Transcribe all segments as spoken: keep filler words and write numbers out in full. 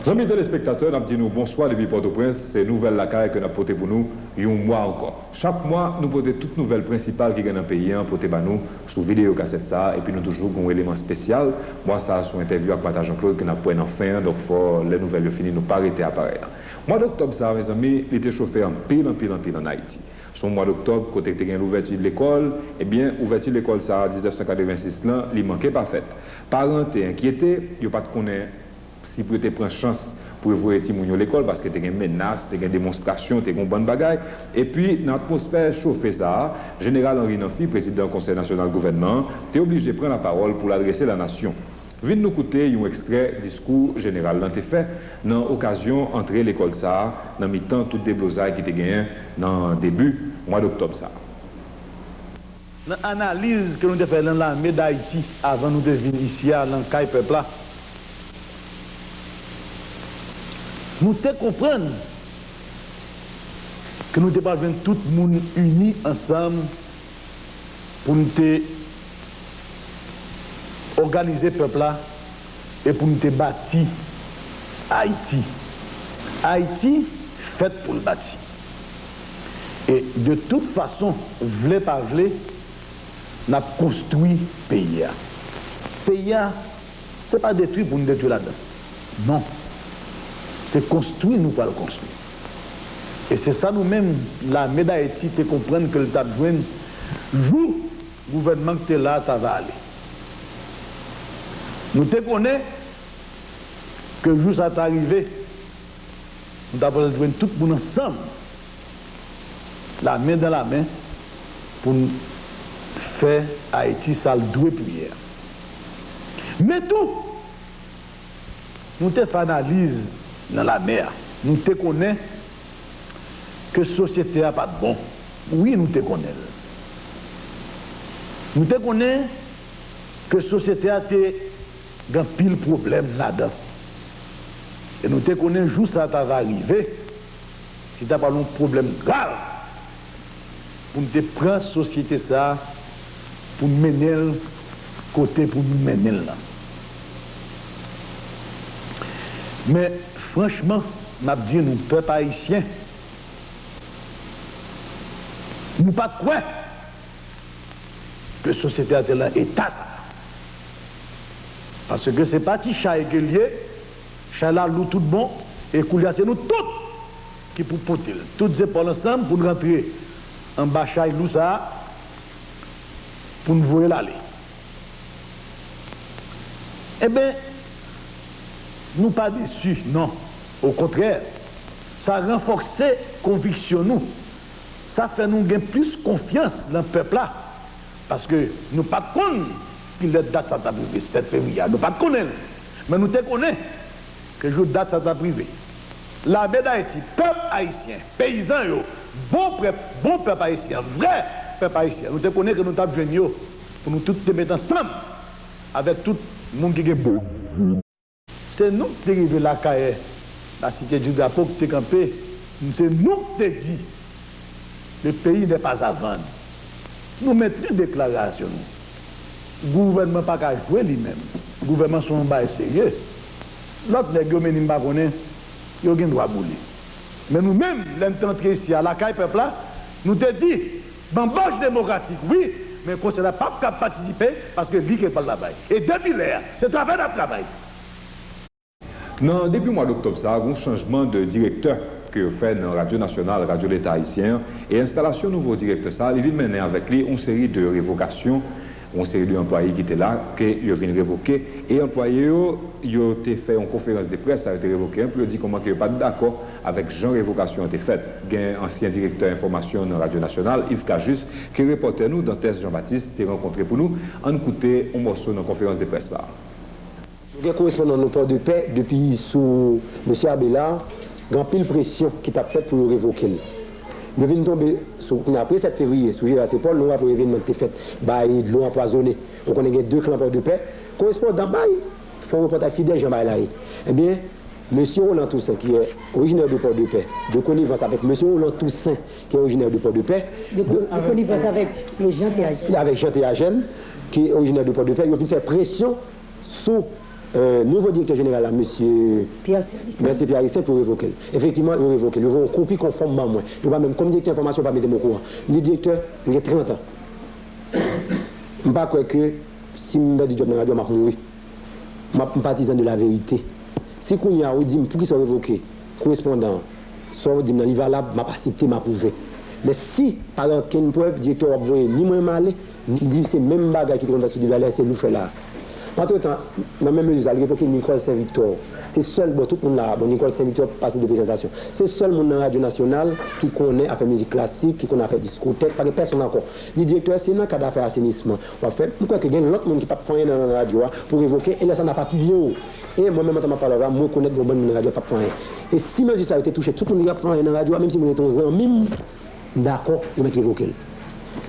Zanmi telespektatè, n ap di nou bonswa depi Pòtoprens. Se nouvèl lakay ke n ap pote pou nou yon mwa ankò. Chak mwa, nou pote tout nouvèl prensipal ki gen nan peyi a, pote ba nou sou videyo kasèt sa a, epi nou toujou gen yon eleman espesyal. Mwa sa a, se yon entèvyou ak Mata Jean Claude ke n ap wè nan fen an, donk fò lè nouvèl yo fini, nou pa rete aparèy la. Mwa doktòb sa a, mezanmi, li te chofe anpil, anpil, anpil ann Ayiti. Se yon mwa doktòb kote te gen louvèti lekòl, ebyen, ouvèti lekòl sa a, diznèf san katrevensis lan, li manke pa fèt. Paran te enkyete, yo pa t konnen si pou yo te pran chans pou yo voye timoun yo lekòl, paske te gen menas, te gen demonstrasyon, te gen yon bann bagay. Epi, nan atmosfè chofe sa a, Jeneral Henri Namphy, prezidan Konsèy Nasyonal Gouvènman an, te oblije pran lapawòl pou l adrese lanasyon. Vin nou koute yon ekstrè diskou jeneral lan te fè nan okazyon antre lekòl sa a nan mitan tout deblozay ki te genyen nan debi mwa doktòb sa a. Nan analiz ke nou te fè nan Lame d Ayiti avan nou te vin isi a nan kay pèp la, nou te konprann ke nou te pral jwenn tout moun ini ansanm pou n te òganize pèp la e pou n te bati Ayiti. Ayiti fèt pou l bati. E de tout fason, vle pa vle, n ap konstwi peyi a. Peyi a, se pa detwi pou n detwi ladan. Non. Se konstwi nou pral konstwi. E se sa nou menm, Lame d Ayiti te konprann ke l t ap jwenn jou gouvènman ki te la a ta va ale. Nou te konnen ke jou sa ta rive, nou ta pral jwenn tout moun ansanm, lamen dan lamen, pou n fè Ayiti sa l dwe pou ye a. Men tou, nou te fè analiz nan lame a. Nou te konnen ke sosyete a pa t bon. Wi, nou te konnen l. Nou te konnen ke sosyete a te gen anpil pwoblèm ladan. E nou te konnen jou sa a ta va rive, se ta pral yon pwoblèm grav pou n te pran sosyete sa a, pou n mennen l kote pou nou mennen l lan. Men, franchman, m ap di nou, pèp ayisyen, nou pa t kwè ke sosyete a te lan eta sa a. Paske se pa ti chay ke l ye, chay la lou tout bon, e koulye a se nou tout ki pou pote l, tout zepòl ansanm pou n rantre anba chay lou sa a, pou n voye l ale. Enben, nou pa desi, non. Okontrè, sa ranfòse konviksyon nou. Sa fè nou gen plis konfyans nan pèp la. Paske nou pa t konn kilè dat sa t ap rive, sèt fevriye a. Nou pa t konnen l. Men nou te konnen ke jou dat sa t ap rive. Lame d Ayiti, pèp ayisyen, peyizan yo, bon pèp, bon pèp ayisyen, vrè pèp ayisyen, nou te konnen ke nou t ap jwenn yo pou nou tout te met ansanm avèk tout moun ki gen bon. Se nou ki te rive lakay la Cité du Drapeau ki te kanpe, se nou ki te di, le pays n'est pas à vendre. Nou mentni deklarasyon nou. Gouvènman pa ka jwe li menm. Gouvènman se yon bagay serye. Lòt nèg yo, men m pa konnen, yo gen dwa boule. Men nou menm, lè n te antre isi a, lakay pèp la, nou te di, banbòch demokratik, wi, men konsèy la p ap ka patisipe, paske li ke l pral travay. E depi lè a, se travay n ap travay. Nan debi mwa doktòb sa a, gen yon chanjman de direktè ke yo fè nan Radyo Nasyonal, Radyo Leta Ayisyen an, e enstalasyon nouvo direktè sa a, li vin mennen avèk li yon seri de revokasyon, yon seri de anplwaye ki te la, ke yo vin revoke, e anplwaye yo, yo te fè yon konferans de près, sa yo te revoke an, pou yo di kòman ke yo pa t dakò avèk jan revokasyon an te fèt. Gen ansyen direktè enfòmasyon nan Radyo Nasyonal, Yves Cajuste, ke repòtè nou, Dantès Jean Baptiste, te rankontre pou nou. Ann koute yon mòso nan konferans de près sa a. Nou gen korespondan nou Pòdepè, depi sou mesye Abelard, gen anpil presyon ki t ap fèt pou yo revoke l. Yo vin tonbe sou, kounye a, apre sèt fevriye, sou Gérard Saint-Paul, nou raple w evènman ki te fèt, bay dlo anpwazonnen. Ou konnen gen de klan Pòdepè. Korespondan bay, fè yon repòtaj fidèl jan bagay la ye. Ebyen, mesye Roland Toussaint, qui est originaire de Port-de-Paix, de connivence avec mesye Roland Toussaint, qui est originaire de Port-de-Paix, de, de connivence avec Jean Théagène, avec Jean Théagène, qui est originaire de Port-de-Paix, yo vin fè presyon sou euh, nouvo direktè jeneral la, mesye Pierre Célestin. Mesye Pierre Célestin, pou yo revoke l. Efektivman, yo revoke l. Yo voye yon kopi konfòm ban mwen. Yo pa menm, kòm direktè enfòmasyon, yo pa mete m okouran. M di, direktè, m gen trant an. M pa kwè ke si m pèdi djòb nan radyo a, m ap mouri. M ap, m patizan de la verite. Si kounye a ou di m poukisa w revoke korespondan an, sa w di m nan li valab, m ap asepte, m ap ouvè. Men si pa gen okenn prèv, direktè w ap voye ni mwen m ale, ni di se menm bagay ki te konn fèt sou Duvalier, se li w fè la a. Antretan, nan menm mezi sa, li revoke Nicole Saint Victor. Se sèl, bon, tout moun la, bon, Nicole Saint Victor pa sou de prezantasyon. Se sèl moun nan radyo nasyonal ki konnen afè mizik klasik, ki konnen afè diskotèk, pa gen pèsonn ankò. Di direktè, se nan kad afè asenisman w ap fè. M kwè ke gen lòt moun ki p ap fè anyen nan radyo a pou revoke, e lè sa n ap apiye w. E mwen menm, antan m ap pale avè w la, m rekonèt gen yon bann moun nan radyo a p ap fè anyen. E si mezi sa yo te touche tout moun ki p ap fè anyen nan radyo a, menm si moun yo te yon zanmi m, m dakò, yo mèt revoke l.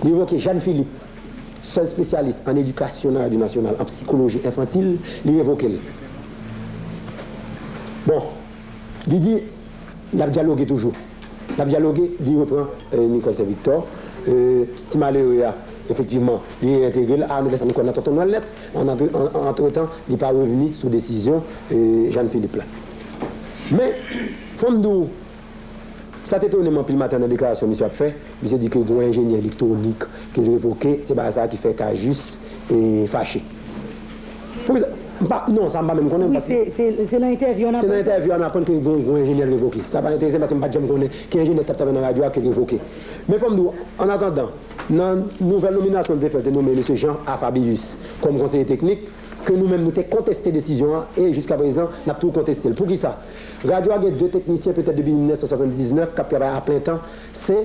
Li revoke Jeanne Philippe, sèl espesyalis an edikasyon nan radyo nasyonal, an sikoloji enfantil, li revoke l. Bon, li di, n ap dyaloge toujou. N ap dyaloge, li repran, euh, Nicole Saint Victor. Euh, ti malere a, efektivman, li reyentegre l. A, nou fè sa, nou kwè nan tonton Nwèl nèt. An, antre, an, an, antretan, li pa revni sou desizyon, euh, Jeanne Philippe la. Men, fò m di w, sa te etone m anpil maten an nan deklarasyon misye ap fè. Misye di ke gen yon enjenyè elektwonik ke l revoke, se bagay sa a ki fè Cajuste, e, fache. Poukisa? M pa, non, sa m pa menm konnen. Wi, paske se, se, se nan entèvyou an se nan aprann sa. Entèvyou an aprann ke gen yon gwo enjenyè l revoke. Sa pa enterese m paske m pa t janm konnen ki enjenyè k t ap travay nan radyo a ke l revoke. Men fò m di w, an atandan, nan nouvèl nominasyon l te fè, l te nonmen mesye Jean A. Fabius kòm konseye teknik, ke nou menm nou te konteste desizyon an, e jiskaprezan, n ap toujou konteste l. Poukisa? Radyo a gen de teknisyen, petèt depi mil nèf san swasanndiznèf, k ap travay a plen tan, se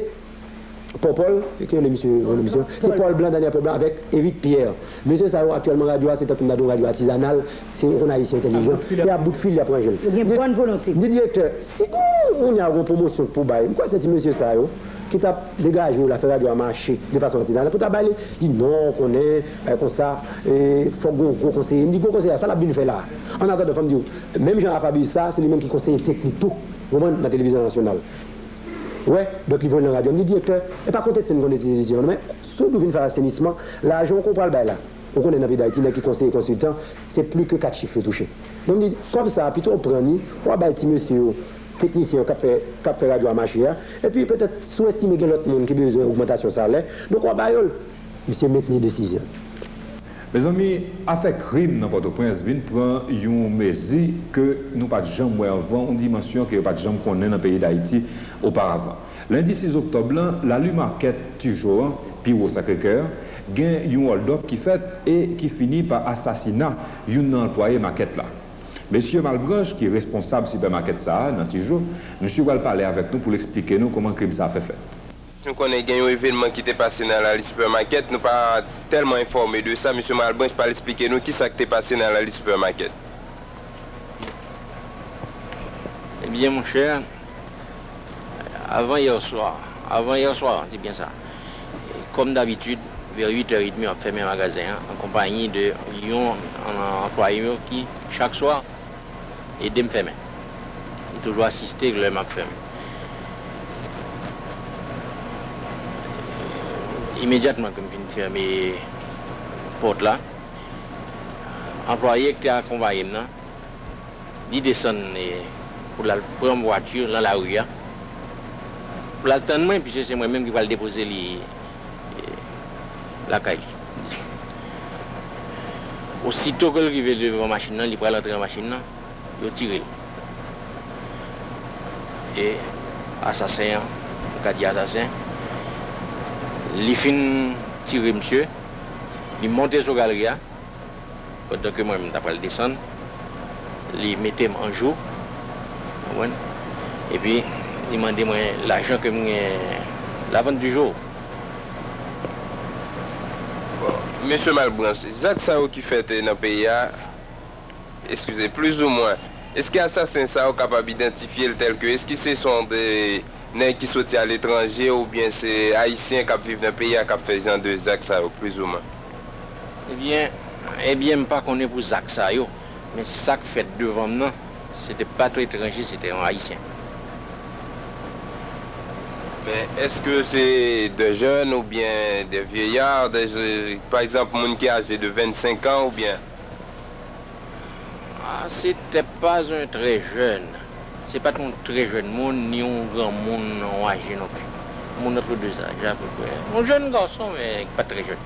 Popol, ki rele misye, rele misye, se Paul Blanc, Daniel Paul Blanc avèk Eric Pierre. Mesye sa yo aktyèlman radyo a, se tankou m ta di w radyo atizanal, se yon konn ayisyen entèlijan, se a bout fil y ap ranje l. Yo gen bòn volonte. Di direktè, si gon, kounye a gon pwomosyon pou bay, m kwè se ti mesye sa yo ki t ap degaje yo la, fè radyo a mache de fason atizanal, pou ta bay li, di non, konnen, bay konsa, e, fòk gon gwo konseye. M di gwo konseye a, sa l ap vin fè la a? An atandan, fò m di w, menm jan a Fabrice sa, se li menm ki konseye teknik tou, w konprann, nan televizyon nasyonal. Wè, donk li voye l nan radyo. M di direktè, e pa konteste n konn desizyon an, non, men si w di w vin fè asenisman, lajan w ke w pral bay la, ou konnen nan peyi Dayiti, nèg ki konseye konsiltan, se plis ke kat chif yo touche. Donk m di, kòb sa a, pito w pran ni, w a bay ti mesye yo, teknisyen yo k ap fè, k ap fè radyo a mache a, epi petèt, si w estime gen lòt moun ki bezwen ogmantasyon salè, donk w a ba yo l. Misye mentni desizyon l. Mezanmi, afè krim nan Pòtoprens vin pran yon mezi ke nou pa t janm wè anvan, yon dimansyon ke yo pa t janm konnen nan peyi Dayiti oparavan. Lendi sis oktòb lan, Lali Makèt Tijo an, pi wo Sacré-Cœur, gen yon hold-up ki fèt e ki fini pa asasina youn nan anplwaye makèt la. Mesye Malbranche, ki responsab sipèmakèt sa a nan Tijo, misye pral pale avèk nou pou l eksplike nou kòman krim sa a fè fèt. Nou konnen gen yon evènman ki te pase nan Lali Supermarket, nou pa tèlman enfòme de sa. Mesye Malbranche pral eksplike nou kisa k te pase nan Lali Supermarket. Ebyen, monchè, avan yè swa, avan yè swa, di byen sa, kòm dabitid, vè uit è edmi, m ap fèmen magazen an, an konpayi de yon, an, anplwaye yo ki, chak swa, ede m fèmen. Li toujou asiste lè m ap fèmen. Imedyatman ke m fin fèmen pòt la, anplwaye ki te akonpaye m nan, li desann, e, pou l al pran vwati nan lari a, pou l al tann mwen, piske se mwen menm ki pral depoze li, e, lakay li. Osito ke l rive devan machin nan, li pral antre nan machin nan, yo tire l. E asasen an, m ka di asasen, li fin tire misye, li monte sou galri a, pandan ke mwen, m ta pral desann, li mete m an jou, w konprann? Epi, li mande mwen lajan ke m gen, la vente du jour. Bon, mesye Malbranche, zak sa yo ki fèt nan peyi a, eskize, plizoumwen, èske asasen sa yo kapab idantifye l tèlke, èske se son de nèg ki soti aletranje oubyen se Ayisyen k ap viv nan peyi a k ap fè jan de zak sa yo, plizoumwen? Ebyen, ebyen, m pa konnen pou zak sa yo, men sa k fèt devan m nan, se te pa t yon etranje, se te yon Ayisyen. Men èske se de jèn oubyen de vyeyar, de, pa egzanp, moun ki aje de vennsenk an oubyen? Ah, c'était pas un très jeune. Se pa t yon trè jèn moun, ni yon granmoun, yon aje non pli. Moun entre deux âges, apeprè. Yon jèn gason, men ki pa t trè jèn.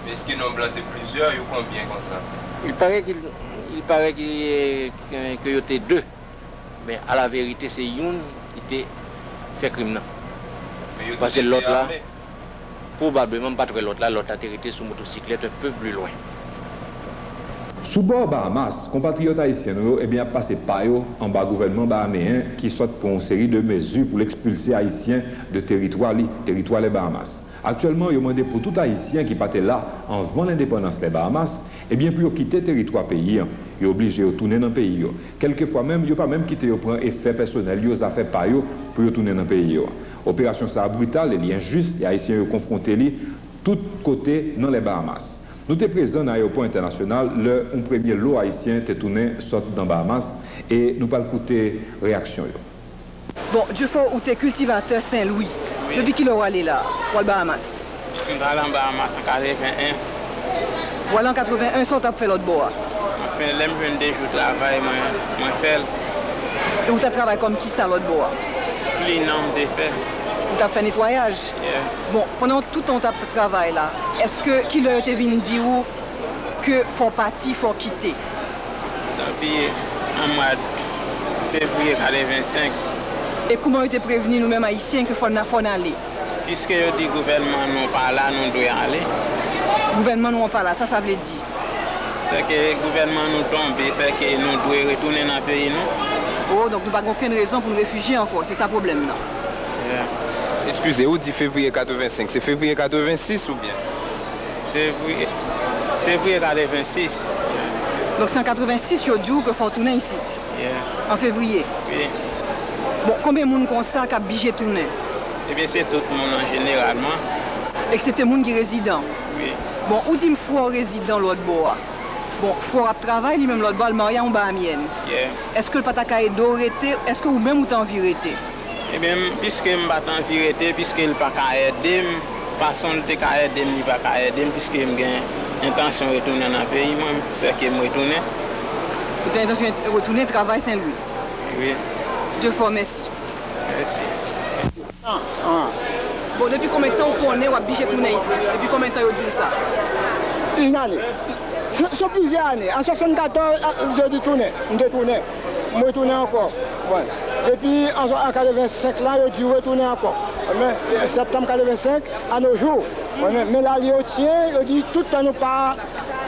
Èske nonm lan te plizyè, yo konbyen konsa? Il paraît qu'il, il paraît qu'il, que, que yo te de. Men a la verite, se youn ki te fè krim nan. Paske lòt la, pwobableman, m pa t wè lòt la, lòt la te rete sou motosiklèt un peu plus loin. Sou bò Bahamas, konpatriyòt ayisyen nou yo, ebyen, ap pase pa yo anba gouvènman bahameyen ki sot pran yon seri de mezi pou l ekspilse Ayisyen de teritwa li, teritwa lè Bahamas. Aktyèlman, yo mande pou tout Ayisyen ki pa te la anvan lendepandans lè Bahamas, ebyen, pou yo kite teritwa peyi an. Yo oblije yo tounen nan peyi yo. Kèlkefwa menm, yo pa menm kite yo pran efè pèsonèl yo, zafè pa yo, pou yo tounen nan peyi yo. Operasyon sa a brital e li enjis, e Ayisyen yo konfwonte li tout kote nan lè Bahamas. Nou te prezan nan ayewopò entènasyonal lè yon premye lo Ayisyen te tounen sot nan Bahamas, e nou pral koute reyaksyon yo. Bon, Dieufort, ou te kiltivatè Sen Lwi. Depi kilè w ale la? W al Bahamas? M t al an Bahamas an katreven en. W al an katreven en, sa w t ap fè lòt bò a? Anfen, lè m jwenn de jou travay, mwen, mwen fè l. E ou t ap travay kòm kisa lòt bò a? Pli non m te fè. Ou t ap fè netwayaj? Yeah. Bon, pandan tout tan w t ap travay la, èske kilè yo te vin di w ke fò w pati, fò w kite? Depi an mwa fevriye katreven senk. E kouman yo te prevni nou menm Ayisyen ke fò n, fò n ale? Piske yo di gouvènman nou pa la, nou dwe ale. Gouvènman nou an pa la, sa sa vle di? Sèke gouvènman nou tonbe, sèke nou dwe retounen nan peyi nou. Oh, donk nou pa gen okenn rezon pou n refijye ankò, se sa pwoblèm nan. Yeah. Eskize, ou di fevriye katreven senk, se fevriye katreven sis oubyen? Fevriye, fevriye katreven sis. Donk se an katreven sis yo di w ke fò w tounen isit? Yeah. An fevriye? Wi. Bon, konbyen moun konsa k ap blije tounen? Ebyen, se tout moun an jeneralman. Eksepte moun ki rezidan? Wi. Bon, ou di m frè w rezidan lòt bò a. Bon, frè w ap travay li menm lòt bò a, l marye a yon Bahamyèn. Yeah. Èske l pa ta ka ede w rete? Èske ou menm ou ta anvi rete? Ebyen, piske m pa t anvi rete, piske l pa ka ede m, fason l te ka ede m, li pa ka ede m, piske m gen entansyon retounen nan peyi mwen, sèke m retounen. Ou te entansyon retounen travay Sen Lwi? Wi. Dieufort, mèsi. Mèsi. Bon, depi konbyen tan ou konnen w ap blije tounen isit? Depi konbyen tan yo di w sa? Une année. Se, se plizyè ane. An swasannkatòz, a, yo di tounen. M te tounen. M retounen ankò. Bon. Depi an, an katreven senk la, yo di retounen ankò. Men, septanm katreven senk, a nos jours. Bon, men, men la, yo tyen, yo di tout tan nou pa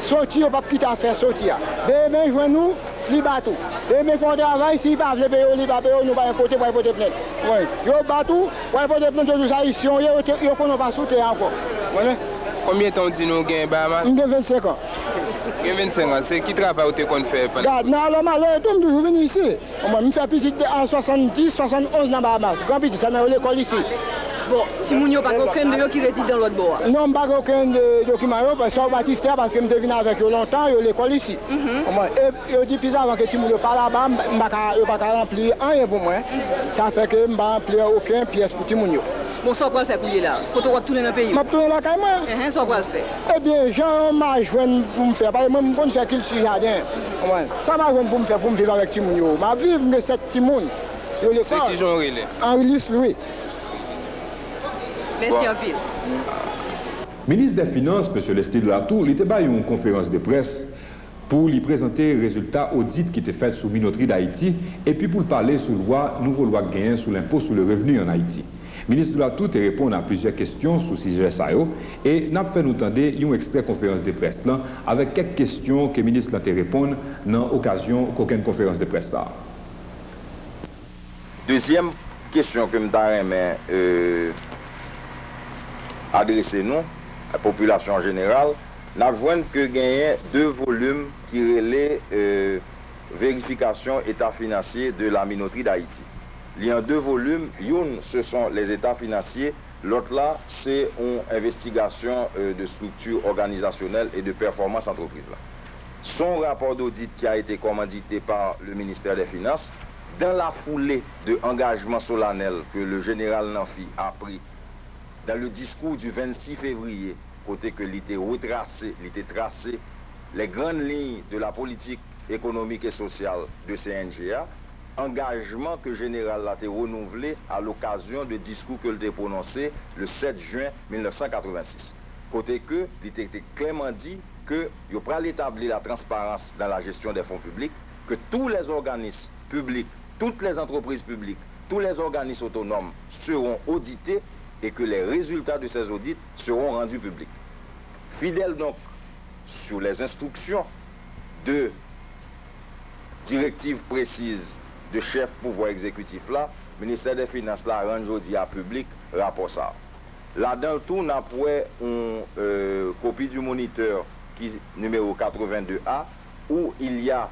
soti, yo p ap kite afè soti a. Demen jwenn ou, li bat ou. Demen fè yon travay, si li pa vle peye w, li pa peye w, nou pa gen kote pou al pote plent. Wi. Yo bat ou, pou al pote plent, yo di w se Ayisyen w ye, yo te, yo konnen w pa sou tè a ankò. Konnen? Konbyen tan w di nou w gen Bahamas? M gen vennsenk an. Gen vennsenk an, se ki travay ou te konn fè pandan? Gad, nan alò malè tou, m toujou vin isi. Mwen, m fè pitit an swasanndis, swasannonz nan Bahamas. Gran pitit, sèlman yo lekòl isi. Bon, timoun yo pa gen okenn de yo ki rezidan lòt bò a? Non, m pa gen okenn de dokiman yo, paske sa yo batistè, paske m te vin avèk yo lontan, yo lekòl isi. Mwen, e yo di pi avan ke timoun yo pa laba, m, m pa ka, yo pa ka ranpli anyen pou mwen. Sa fè ke m pa ranpli okenn pyès pou timoun yo. Bon, sa w pral fè kounye la? Kote w ap tounen nan peyi w? M ap tounen lakay mwen. Enhen, sa w pral fè? Ebyen, jan m a jwenn pou m fè, paske mwen, m konn fè kilti jaden. Konprann? Sa m a jwenn pou m fè pou m viv avèk timoun yo. M ap viv, m gen sèt timoun. Yo lekòl. Se kijan w rele? Henrilis Louis. Mèsi anpil. Minis dè Finans, Mesye Leslie Latou, li te bay yon konferans de près pou li prezante rezilta odit ki te fèt sou Minoterie d'Haïti, epi pou l pale sou lwa, nouvo lwa k genyen sou lenpo sou le revni ann Ayiti. Minis Latou te reponn a plizyè kesyon sou sijè sa yo, e n ap fè nou tande yon ekstrè konferans de près lan avèk kèk kesyon ke minis lan te reponn nan okazyon kokenn konferans de près sa a. Dezyèm kesyon ke m ta renmen, euh, adrese nou, popilasyon an jeneral, n ap jwenn ke genyen de volim ki rele, euh, Vérification état financier de la Minoterie d'Haïti. Li an de volim, youn, ce sont les états financiers, lòt la, se yon envestigasyon, euh, de structure organisationnelle et de performance entreprise la. Son rapport d'audit qui a été commandité par le ministère des Finances, dans la foulée de engagement solennel que le général Namphy a pris dans le discours du vingt-six février, kote ke li te retrase, li te trase les grandes lignes de la politique économique et sociale de C N G a, angajman ke jeneral la te renouvle à l'occasion de diskou ke l te pwononse le sept juin mil nèf san katrevensis, kote ke li te, te klèman di ke yo pral établir la transparence dans la gestion des fonds publics, que tous les organismes publics, toutes les entreprises publiques, tous les organismes autonomes seront audités et que les résultats de ces audits seront rendus publics. Fidèle donc sur les instructions de directives précises de chèf pouvwa egzekitif la, Ministè dè Finans la rann jodi a piblik rapò sa a. Ladan l tou, n ap wè yon, euh, copie du Moniteur ki nimewo katrevenndez A, où il y a,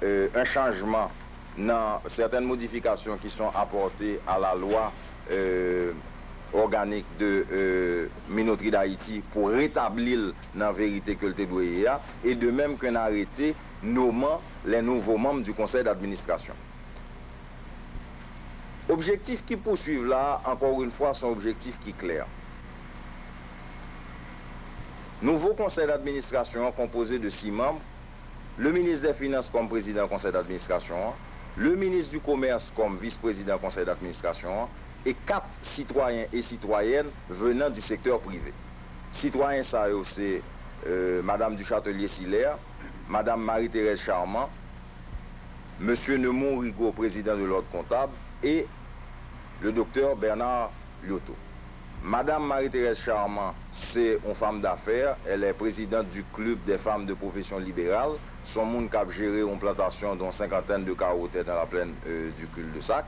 euh, un changement dans certaines modifications qui sont apportées à la loi, euh, organique de, euh, Minoterie d'Haïti pou retabli l nan verite ke l te dwe ye a, et de même qu'un arrêté nommant les nouveaux membres du conseil d'administration. Objektif ki pouswiv la, encore une fois, se yon objektif ki klè. Nouvo konsèy d'administrasyon an konpoze de sis manm, le ministre des Finances comme président conseil d'administration an, le ministre du Commerce comme vice-président conseil d'administration an, et quatre citoyens et citoyennes venant du secteur privé. Sitwayen sa yo se, euh, Madame Duchatelier Silaire, Madame Marie-Thérèse Charmant, Monsieur Neumond Rigaud, président de l'ordre comptable, et le docteur Bernard Liotto. Madame Marie-Thérèse Charmant, se yon fanm dafè, elle est présidente du club des femmes de profession libérale, se yon moun k ap jere yon plantasyon de yon senkantèn de kawo tè dans la plaine, euh, du cul-de-sac,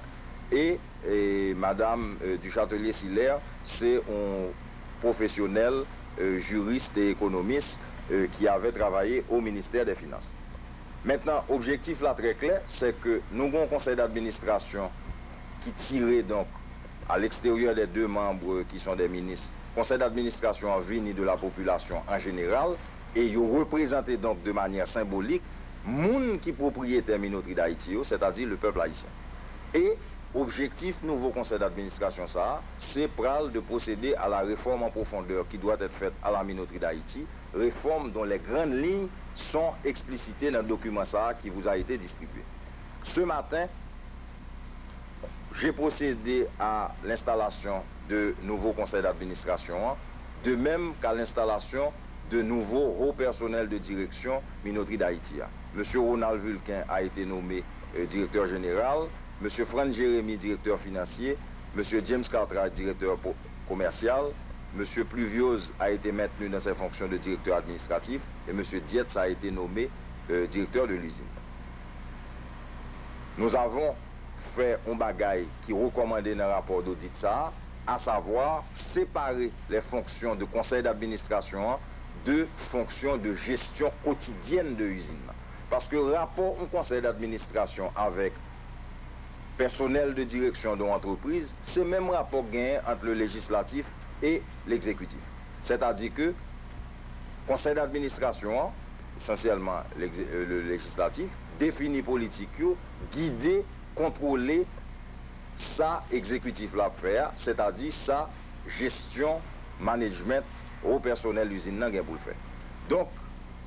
e, e Madame, euh, Duchatelier Silaire, se yon pwofesyonèl, euh, juriste et économiste, euh, qui avait travaillé au ministère des Finances. Maintenant, objektif la trè klè, se ke nou gen yon konsèy d'administrasyon ki tire, donc, à l'extérieur des deux membres qui sont des ministres, konsèy d'administrasyon an vini de la popilasyon an jeneral, e yo reprezante, donc, de manière symbolique, moun ki pwopriyetè Minoterie d'Haïti yo, c'est-à-dire le peuple haïtien. E objektif nouvo konsèy d'administrasyon sa a, se pral de procéder à la réforme en profondeur qui doit être faite à la Minoterie d'Haïti, réforme dont les grandes lignes sont explicitées dans document sa a qui vous a été distribué. Ce matin, j'ai procédé à l'installation de nouveau conseil d'administration, de même qu'à l'installation de nouveaux hauts personnels de direction Minoterie d'Haïti a. Monsieur Ronald Vulcain a été nommé, euh, directeur général, Monsieur Franz Jérémy, directeur financier, Monsieur James Cartwright, directeur po-, commercial, Monsieur Pluviose a été maintenu dans ses fonctions de directeur administratif et Monsieur Dietz a été nommé, euh, directeur de l'usine. Nous avons fè yon bagay ki rekòmande nan rapò dodit sa a, à savoir séparer les fonctions de conseil d'administration de fonctions de gestion quotidienne de usine nan. Paske rapò yon konsèy d'administrasyon avèk pèsonèl de direksyon de yon antrepriz, se menm rapò k genyen ant le législatif et l'exécutif. Sètadi ke konsèy d'administrasyon an, esansyèlman l'exé-, euh, le législatif, defini politik yo, gide, kontwole sa egzekitif la ap fè a, sètadi sa jesyon, management, wo pèsonèl izin nan gen pou l fè. Donc,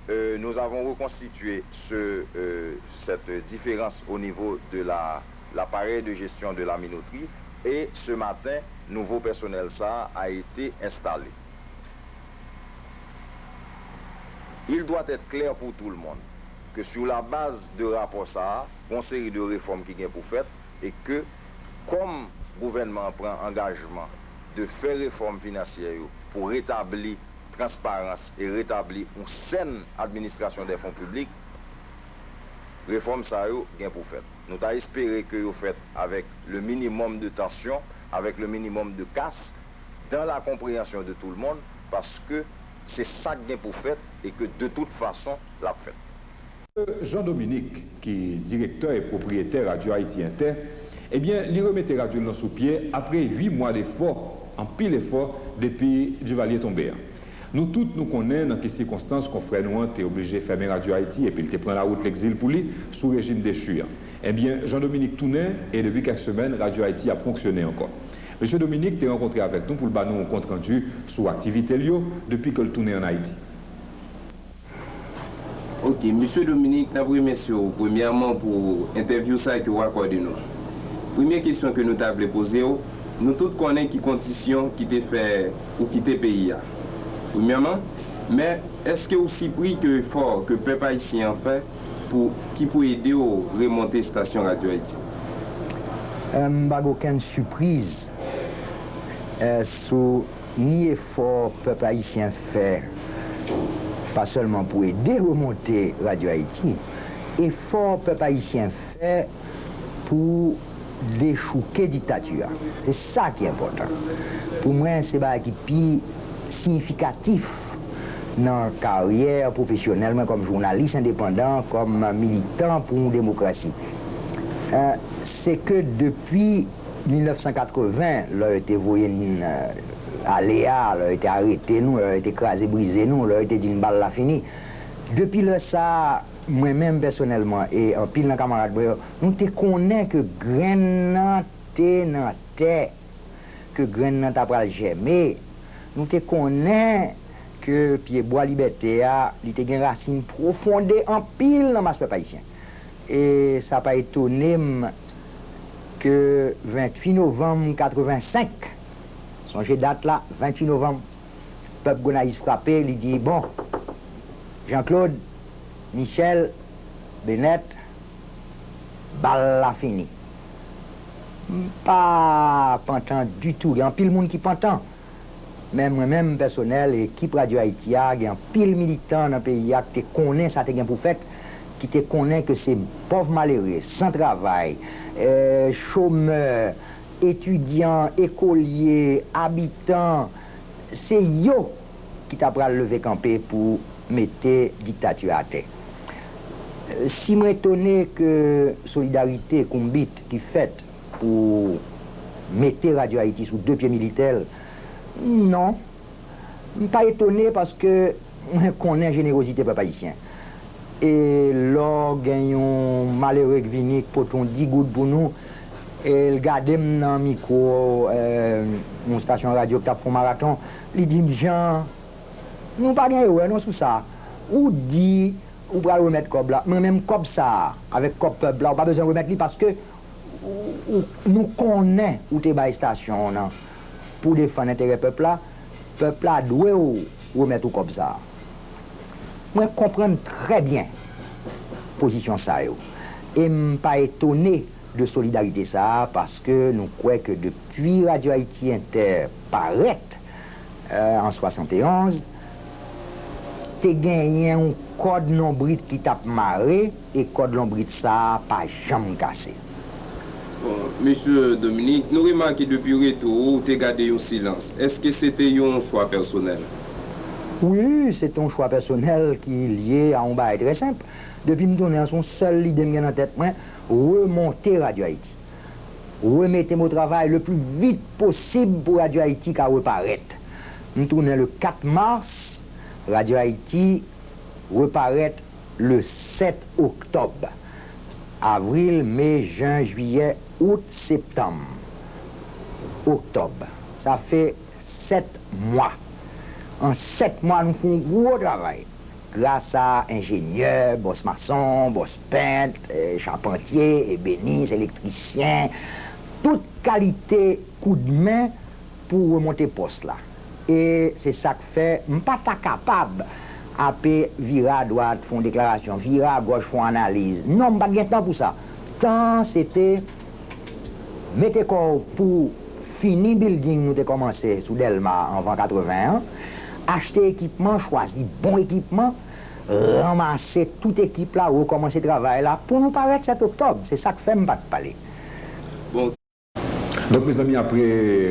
euh, nous avons reconstitué ce, euh, cette différence au niveau de la, l'appareil de gestion de la minoterie et ce matin, nouvo pèsonèl sa a été installé. Il doit être clair pour tout le monde que sur la base de rapò sa a, gon seri de refòm ki gen pou fèt e ke, kòm gouvènman an pran angajman de fè refòm finansyè yo pou retabli transparans e retabli yon sèn administrasyon dè fon piblik, refòm sa yo gen pou fèt. Nou ta espere ke yo fèt avèk le minimum de tansyon, avèk le minimum de kas, dans la compréhension de tout le monde, paske se sa k gen pou fèt e ke de tout fason, l ap fèt. Jean Dominique, ki direktè e pwopriyetè Radyo Ayiti Entè, ebyen, li remete radyo l lan sou pye apre uit mwa defò, anpil efò, depi Duvalier tonbe a. Nou tout nou konnen nan ki sikonstans konfrè nou an te oblije fèmen Radyo Ayiti epi l te pran lawout legzil pou li sou rejim dechi a. Ebyen, Jean Dominique tounen e depi kèk semèn, Radyo Ayiti ap fonksyone ankò. Mesye Dominique te rankontre avèk nou pou l ba nou yon kontrandi sou aktivite l yo depi ke l tounen ann Ayiti. Ok, Ok, Mesye Dominique, n ap remèsye w premyèman pou entèvyou sa a ke w akòde nou. Premye kesyon ke nou ta vle poze w, nou tout konnen ki kondisyon ki te fè ou kite peyi a. Premyèman, men èske w sipri ke efò ke pèp ayisyen an fè pou, ki pou ede w remonte estasyon Radyo Ayiti? M pa gen okenn sipriz sou ni efò pèp ayisyen fè, pa sèlman pou ede remonte Radyo Ayiti, efò pèp ayisyen fè pou dechouke diktati a. Se sa ki enpòtan. Pou mwen, se bagay ki pi siyifikatif nan karyè pwofesyonèl mwen kòm jounalis endepandan, kòm militan pou yon demokrasi. Se ke depi mil nèf san katreven, lè yo te voye n ale a, lè yo te arete nou, lè yo te kraze brize nou, lè yo te di n bal la fini. Depi lè sa a, mwen menm pèsonèlman e anpil nan kamarad mwen yo, nou te konnen ke grenn nan te nan tè, ke grenn nan ta pral jèmen. Nou te konnen ke pyebwa libète a, li te gen rasin pwofonde anpil nan mas pèp ayisyen. E sa pa etone m ke venntuit novanm katrevensenk, sonje dat la, venntuit novanm, pèp Gonayiv frape, li di, bon, Jean Claude, Michel, Benèt, bal la fini. M pa pantan ditou. Gen anpil moun ki pantan. Men mwen menm pèsonèl, ekip Radyo Ayiti a, gen anpil militan nan peyi a ki te konnen sa te gen pou fèt, ki te konnen ke se pòv malere, san travay, chomè, etidyan, ekolye, abitan, se yo ki ta pral leve kanpe pou mete diktati a atè. Si mwen etone ke solidarite konbit ki fèt pou mete Radyo Ayiti sou de pye militè l, non. M pa etone paske mwen konnen jenerozite pèp ayisyen. E lè w gen yon malere k vini k pote yon di goud pou nou, e l gade m nan mikwo yon estasyon radyo k t ap fè yon maraton, li di m, Jean, nou pa gen erè non sou sa. Ou di ou pral remèt kòb la. Mwen menm kòb sa a, avèk kòb pèp la, ou pa bezwen remèt li paske ou, ou, nou konnen ou te bay estasyon w nan pou w defann enterè pèp la, pèp la dwe w remèt ou kòb sa a. Mwen konprann trè byen pozisyon sa yo. E m pa etone de solidarite sa a, paske nou kwè ke depi Radyo Ayiti Entè parèt, an swasannteonz, te genyen yon kòd lonbrit ki t ap mare, e kòd lonbrit sa a pa janm kase. Bon, Mesye Dominique, nou remake depi retou ou, ou te gade yon silans. Èske se te yon chwa pèsonèl? Wi, se te yon chwa pèsonèl ki lye a yon bagay trè senp. Depi m tounen an, se yon sèl lide m gen nan tèt mwen, remonte Radyo Ayiti. Remete m o travay le pli vit posib pou Radyo Ayiti ka reparèt. M tounen le kat mas, Radyo Ayiti reparèt le sèt oktòb. Avril, me, jen, jiyè, out, septanm, oktòb. Sa fè sèt mwa. An sèt mwa, nou fè yon gwo travay. Gras a enjenyè, bòs mason, bòs pent, chapantye, ebenis, elektrisyen, tout kalite koudmen pou remonte pòs la. E se sa k fè m pa ta kapab ape vire adwat, fè yon deklarasyon, vire agòch, fè yon analiz. Non, m pa t gen tan pou sa. Tan an, se te mete kò w pou fini bilding nou te kòmanse sou Dèlma anvan katreven an, achte ekipman, chwazi bon ekipman, ranmase tout ekip la, rekòmanse travay la pou nou parèt sèt oktòb. Se sa k fè m pa t pale. Bon. Donk, mezanmi, apre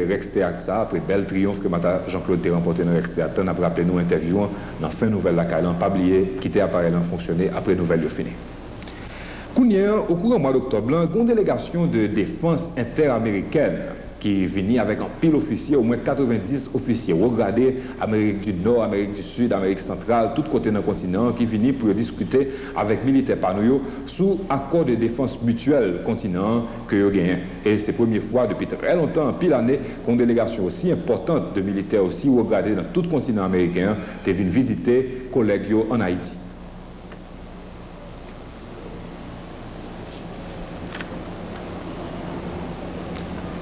Rex Théâtre sa, apre bèl triyonf ke Mata Jean Claude te ranpòte nan Rex Théâtre lan, n ap raple nou entèvyou an nan fen nouvèl Lakay lan. Pa bliye, kite aparèy lan fonksyone apre nouvèl yo fini. Kounye a, okouran mwa doktòb lan, gen yon delegasyon de defans entè-amerikèn ki vini avèk anpil ofisye, omwen katrevenndis ofisye wo grade, Amerik di Nò, Amerik di Sid, Amerik Santral, tout kote nan kontinan an, ki vini pou yo diskite avèk militè pa nou yo sou akò de defans mityèl kontinan an ke yo genyen. E se premye fwa depi trè lontan, anpil ane, ke yon delegasyon osi enpòtan de militè osi wo grade nan tout kontinan ameriken an te vin vizite kolèg yo ann Ayiti.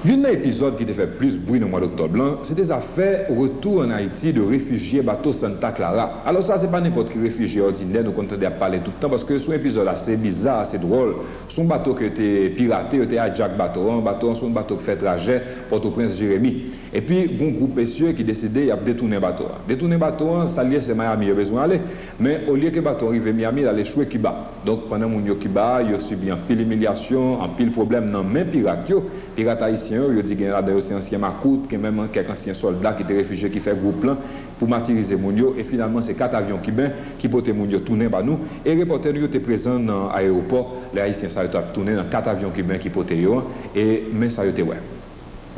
Youn nan epizòd ki te fè plis bri nan mwa doktòb lan, se te zafè retou ann Ayiti de refijye bato Santa Clara. Alò sa, se pa nenpòt ki refijye òdinè nou konn tande ap pale tout tan, paske se yon epizòd ase biza, ase dwòl. Se yon bato ke yo te pirate, yo te hijack bato an. Bato an se yon bato k fè trajè Pòtoprens Jeremi. Epi, gen yon gwoup mesye ki deside y ap detounen bato a. Detounen bato an, sa l ye, se Miami yo bezwen ale. Men, olye ke bato an rive Miami, l al echwe Kiba. Donk, pandan moun yo Kiba a, yo sibi anpil imilyasyon, anpil pwoblèm nan men pirat yo. Pirat ayisyen yo, yo di gen ladan yo se ansyen makout, gen menm kèk ansyen sòlda ki te refijye ki fè gwoup lan pou matirize moun yo. E finalman, se kat avyon kiben ki pote moun yo tounen ba nou. E repòtè nou yo te prezan nan ayewopò lè ayisyen sa yo t ap tounen nan kat avyon kiben ki pote yo an. E men sa yo te wè.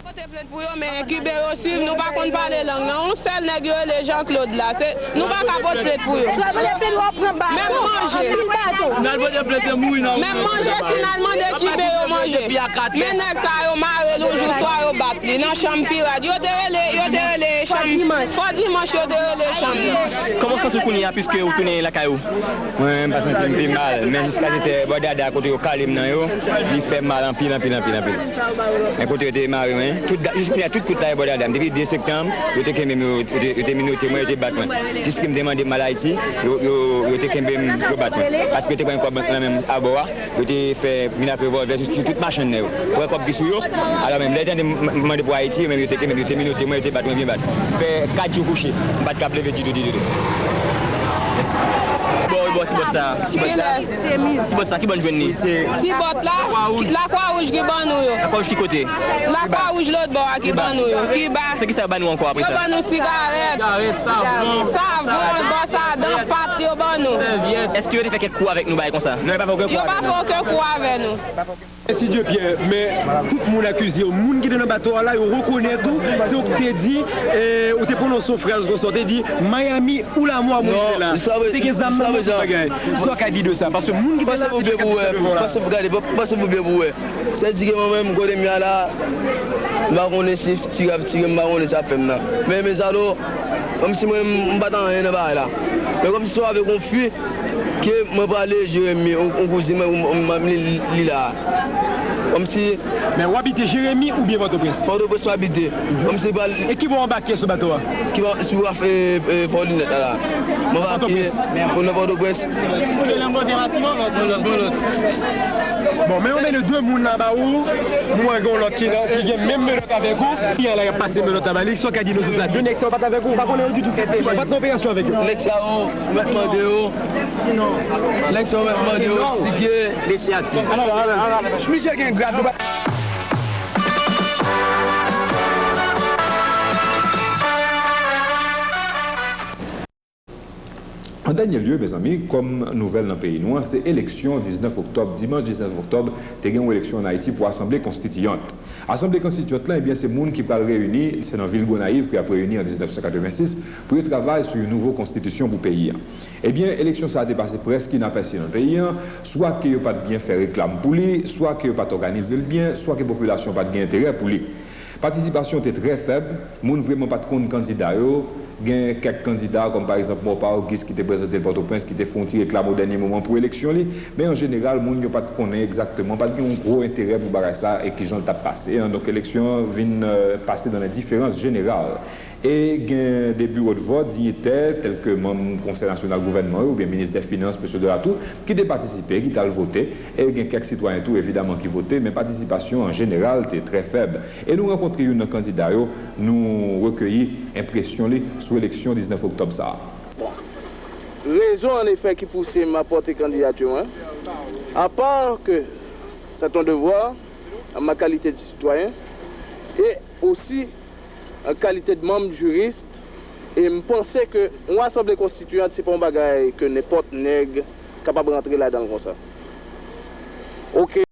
Pote plent pou yo, men kiben yo swiv, nou pa konn pale lang nan. Yon sèl nèg yo rele Jean Claude la, se, nou pa ka pot plent pou yo. Menm manje. Menm manje, si n al mande kiben yo manje. Men nèg sa yo mare l yon jou swa yo bat li nan chanm pirat. Yo te rele, yo te rele chanm. Fò dimanch yo te rele chanm nan. Kòman w santi w kounye a, piske w tounen lakay ou? Mwen menm, m pa santi m pi mal, men jiska se te bò dada kote yo kale m nan yo, li fè m mal anpil, anpil, anpil, anpil. Men kote yo te mare mwen, tout da-, jis kounye a, tout kout la e bò dada m. Depi de septanm, yo te kenbe m, yo, yo te, yo te minote mwen, yo te bat mwen. Jiske m te mande m al Ayiti, yo, yo, yo te kenbe m, yo bat mwen. Paske yo te pran kòb nan men m abò a, yo te fè vin ak revòlvè sou, sou tout machann nan yo. Pran kòb ki sou yo, alò menm, lè yo tande m, m, m mande pou Ayiti, yo menm yo te kenbe m, yo te minote mwen, yo te bat mwen byen bat. Fè kat jou kouche, m pa t kab leve ditou, ditou, ditou. Bò, bò, ti bòt sa, ti bòt sa. Ti bòt sa, ki bò n jwenn li? Ti bòt la, Lakwa Wouj ki ban nou yo. Lakwa Wouj ki kote? Lakwa Wouj lòt bò a ki ban nou yo. Kiba. Se ki sa yo ban nou ankò apre sa? Yo ban nou sigarèt, savon, bwòs a dan, pat yo ban nou. Èske yo te fè kèk kou avèk nou, bagay konsa? Non, yo pa fè okenn kou avè nou. Mèsi Dye Pyè, men tout moun akize yo. Moun ki te nan bato a la, yo rekonèt ou, se ou ki te di, eh, ou te pwononse yon fraz konsa, ou te di, Miami ou la mò, moun ki te la. Ou te gen zam nan men w, tout bagay. Sa w ka di de sa? Paske moun ki te la, te gen zam nan men w la. Pase pou byen pou wè. Sa di ke mwen menm, kote m ye a la, m pa konnen si ti rav tire m, m pa konnen sa fè m nan. Men, men sa do, kòmsi mwen, m pa t anyen nan bagay la. Men kòmsi se avèk yon fi ke mwen prale Jeremi, yon, yon kouzin mwen, m, m, m, li, li la. Kòmsi. Men w abite Jeremi oubyen Pòtoprens? Pòtoprens m abite. Kòmsi pral. E ki bò w anbake sou bato a? Ki bò, sou raf, e, e, Fò Linèt la, la. Mwen anbake pou nan Pòtoprens. Bon, men yo mennen de moun la ba ou. Mwen gen yon lòt ki la, ki gen menm menòt avèk ou. Ki an la, y ap pase menòt la ba li. Sa w ka di nou sou sa? De nèg sa yo pa t avèk ou, ou pa konnen yo ditou. Ou pa t nan operasyon avèk yo. Nèg sa yo, ou mèt mande yo. Nèg sa yo mèt mande yo si ke. Misye gen grad, nou pa. An dènye lye, mezanmi, kòm nouvèl nan peyi nou an, se eleksyon diznèf oktòb. Dimanch diznèf oktòb, te gen yon eleksyon ann Ayiti pou Asanble Konstitiyant. Asanble Konstitiyant lan, ebyen, se moun ki pral reyini, se nan vil Gonayiv ke y ap reyini an diznèf san katrevensis pou yo travay sou yon nouvo konstitisyon pou peyi an. Ebyen, eleksyon sa a te pase prèske inapèsi nan peyi an, swa ke yo pa t byen fè reklam pou li, swa ke yo pa t òganize l byen, swa ke popilasyon pa t gen enterè pou li. Patisipasyon te trè fèb, moun vrèman pa t konn kandida yo. Gen kèk kandida, kòm pa egzanp Mòpa Ogis ki te prezante l Pòtoprens, ki te fè yon ti reklam o dènye moman pou eleksyon li. Men an jeneral, moun yo pa t konnen egzakteman, pa t gen yon gwo enterè pou bagay sa a e kijan l t ap pase an. Donk, eleksyon an vin, euh, pase dans l'indifférence générale. E gen de biwo de vòt, diyitè, tèlke manm Konsèy Nasyonal Gouvènman yo, oubyen minis dè finans, mesye Delatour, ki te patisipe, ki t al vote. E gen kèk sitwayen tou, evidaman, ki vote, men patisipasyon an jeneral te trè fèb. E nou rankontre youn nan kandida yo, nou rekeyi enpresyon li sou eleksyon diznèf oktòb sa a. Bon. Rezon, an efè, ki pouse m ap pòte kandidati mwen, apa ke c'est un devoir, an ma kalite de sitwayen, e osi an kalite de manm jiris, e m panse ke yon asanble konstitiyant, se pa yon bagay ke nenpòt nèg kapab rantre ladan l konsa. Oke.